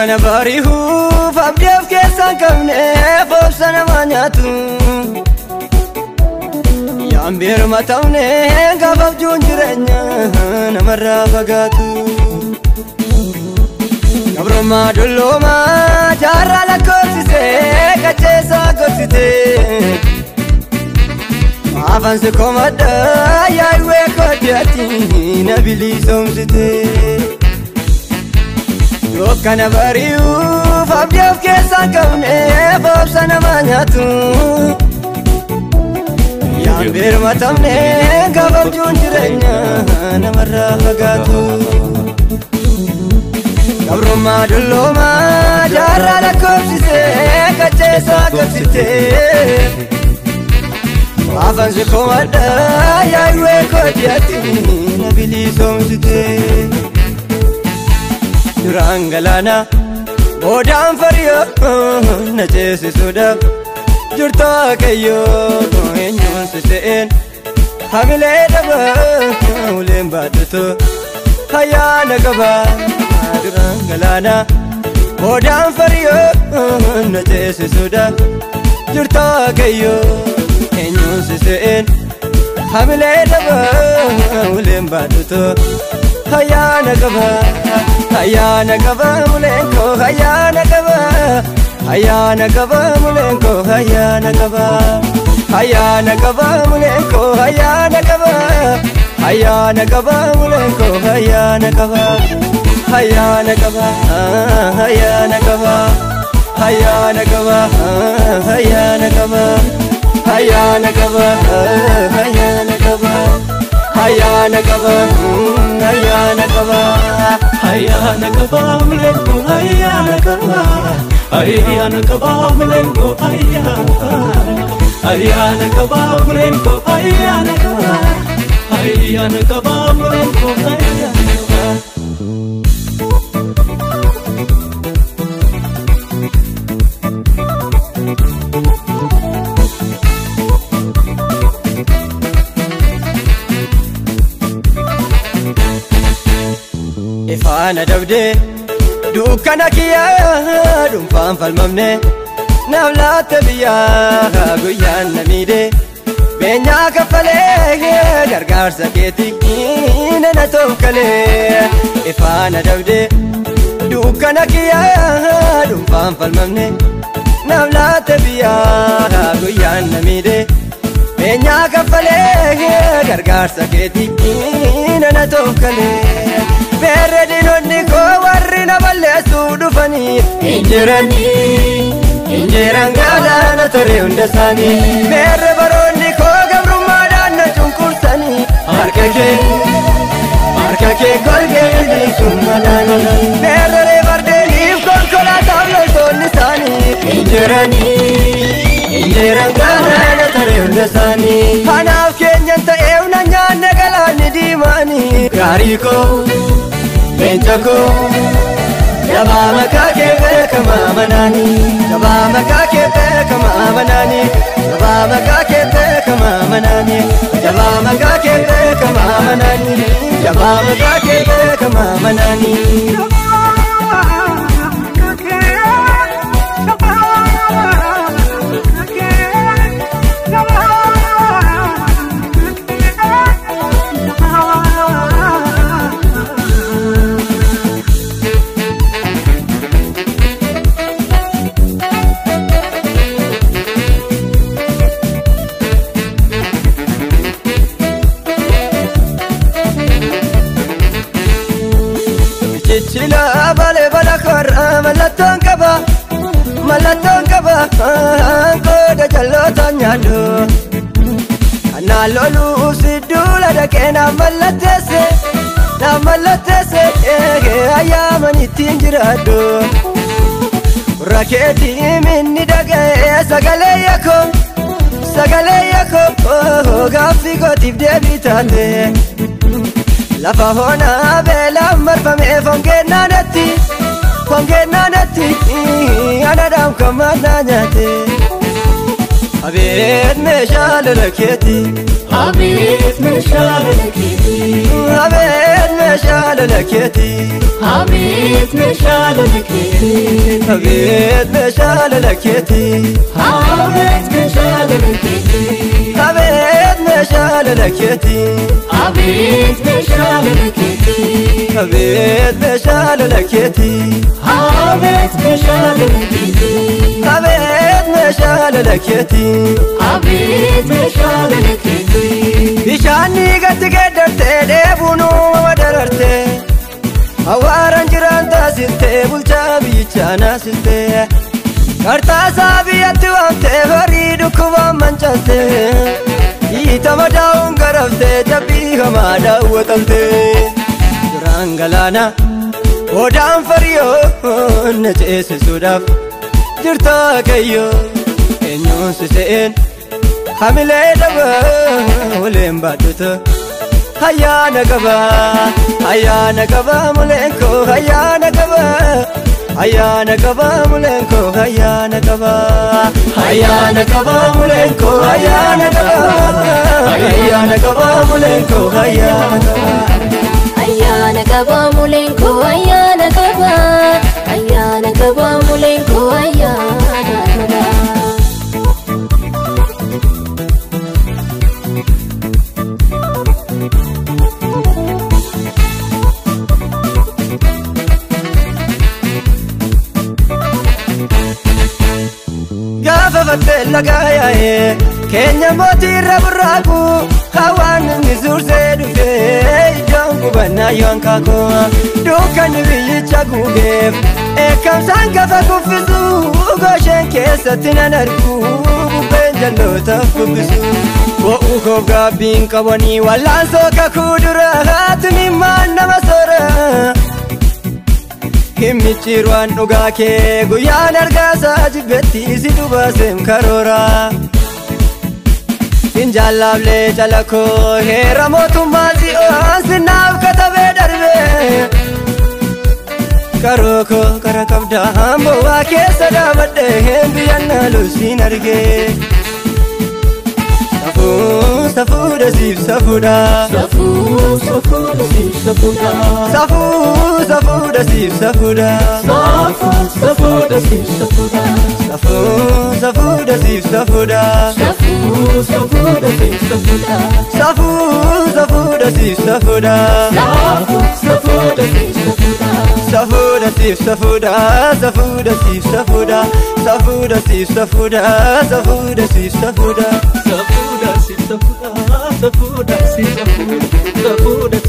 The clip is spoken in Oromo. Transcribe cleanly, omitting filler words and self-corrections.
Dukkana bari'uuf abdii of keessaa hin qabne foobsa nama nyaatu. Yaan birma ta'ne gaafa abjuun jireenya namarraa fagaatu. Gabrummaa dulloomaa jaarraa lakkoofsisee qacheessaa gorsitee. Afaan si komadha yaa'iwee kooti na bilisoomsitee. Dukkana bari'uuf abdii of keessaa hin qabne foobsa nama nyaatu. Yaan birma ta'ne gaafa abjuun jireenya namarraa fagaatu. Gabrummaa dulloomaa jaarraa lakkoofsisee qacheessaa gorsitee. Afaan si komadha yaa'iwee kooti na bilisoomsitee. Duraan galaana boodaan fariyoo na ceesisuudha. Jirtaa keeyyoo eenyuun si se'een hamilee dhabaa uleen baadhatu ayyaana qaba. Duraan galaana boodaan fariyoo na ceesisuudha. Jirtaa keeyyoo eenyuun si se'een hamilee dhabaa uleen baadhatu ayyaana qaba. Ayyaana qaba uleen koo ayyaana qaba. Ayyaana qaba uleen koo ayyaana qaba. Ayyaana qaba uleen koo ayyaana qaba. Ayyaana qaba uleen koo ayyaana qaba. Ayyaana qaba ayyaana qaba. Ayyaana qaba ayyaana qaba. Ayyaana qaba ayyaana qaba. Ayyaana qaba ayyaana qaba. Ayyaana qaba uleen koo ayyaana qaba. Ayyaana qaba uleen koo ayyaana. Ayyaana qaba uleen koo ayyaana qaba. Ayyaana qaba uleen koo ayyaana qaba. Ifaana dabdee dukkana kiyyaa dhuunfaan falmamne naaf laatte biyyaa guyyaan na miidhe beenyaa kaffalee gargaarsa keetii nana tookalee. Ifaana dabdee dukkana kiyyaa dhuunfaan falmamne naaf laatte biyyaa guyyaan na miidhe beenyaa kaffalee gargaarsa keetii nana tookalee. Beerre diinonni koo warri na balleessuu dhufanii injiranii injiran galaana taree hunda isaanii. Beerre baroonni koo gabrummaadhaan na cunqursanii harka kee golgee bilisummaa naanii. Beerre fardeeniif konkolaataaf loltoonni isaanii injiranii injiran galaana taree hunda isaanii. Kanaaf keenyan ta'eef na nyaanne galaanni diimaanii. Gaarii koo leenca koo jabaa maqaa kee beekamaa manaanii. Jabaa maqaa kee beekamaa manaanii. Jabaa maqaa kee beekamaa manaanii. Jabaa maqaa kee beekamaa manaanii. Jabaa maqaa kee beekamaa manaanii. Chichila bale bala korra mallattoon qaba qooda jalloota nyaadhu. Kanaan loluuf si duula dhaqee naaf mallatteesse ayyaaman ittiin jiraadhu. Gurra keetii minni dhaga'ee sagalee yakoo gaaffii kootiif deebii taate. Lafa hoonaa beelaan marfamee fongeen naanatti anadhaam kan maannaa nyaate. Abeet meeshaa lolakeeti. Abeet meeshaa lolakeeti. Abeet meeshaa lolakeeti. Abeet meeshaa lolakeeti. Abeet meeshaa lolakeeti. Abeet meeshaa lolakeeti. Abeet meeshaa lolakeeti. Abeet meeshaa lolakeeti. Abeet meeshaa lolakeeti. Abeet meeshaa lolakeeti. Abeet meeshaa lolakeeti. Abeet meeshaa lolakeeti. Bishaanni gatti geeddartee dheebuun uumama darartee awwaaraan jiraan taasistee bulchaa biyyichaa naasistee kartaasaa biyyatti waamtee horii dhukkubaan mancaastee hiitama daa'uun garaftee jabbii hamaa daawwatamtee duraan galaana odaan fariyoo na ceesisuudhaaf jirtaa kayyoo eenyuun si se'een hamilee dhabaa uleen baadhuta ayyaana qaba ayyaana qaba muleen koo ayyaana qaba ayyaana qaba muleen koo ayyaana qaba ayyaana qaba muleen koo ayyaana qaba ayyaana qaba muleen koo ayyaana qaba ayyaana qaba muleen koo ayyaana qaba ayyaana qaba muleen koo ayyaana qaba. Gaafa fattee lagaa yaa'ee keenya mootii irra burraaqu hawaan inni suursee dhufee iddoon qubannaa yoon kaakuu dukkanni biyyicha guugeef eekkamsaan gafa kuffisu gosheen keessatti nan argu bubbeen jallootaaf bubbisu. Bo'uu koof gaabbiin qabanii wallaansoo kakuu dura haati nama soora. Himmichiirwaan dhugaa kee guyyaan argaasaa jibbetti si dubaaseem karoora. Sinjaallaaflee calakoo heera mootummaa si'oon sinaaf katabee darbee. Karoo koo kara qabdaa bowwaa keessa dhaabadhee biyyaan lusiin argee. Safuu safuudha siif safuudha. Safuu safuudha siif safuudha. Safuu safuudha siif safuudha. Safuu safuudha siif safuudha. Safuu safuudha siif safuudha. Safuu safuudha siif safuudha. Safuu safuudha siif safuudha. Safuu safuudha siif safuudha. Safuudha siif safuudha. Safuudha siif safuudha. Safuudha siif safuudha. Safuudha siif safuudha. Safuudha siif safuudha. Safuudha siif safuudha. Safuudha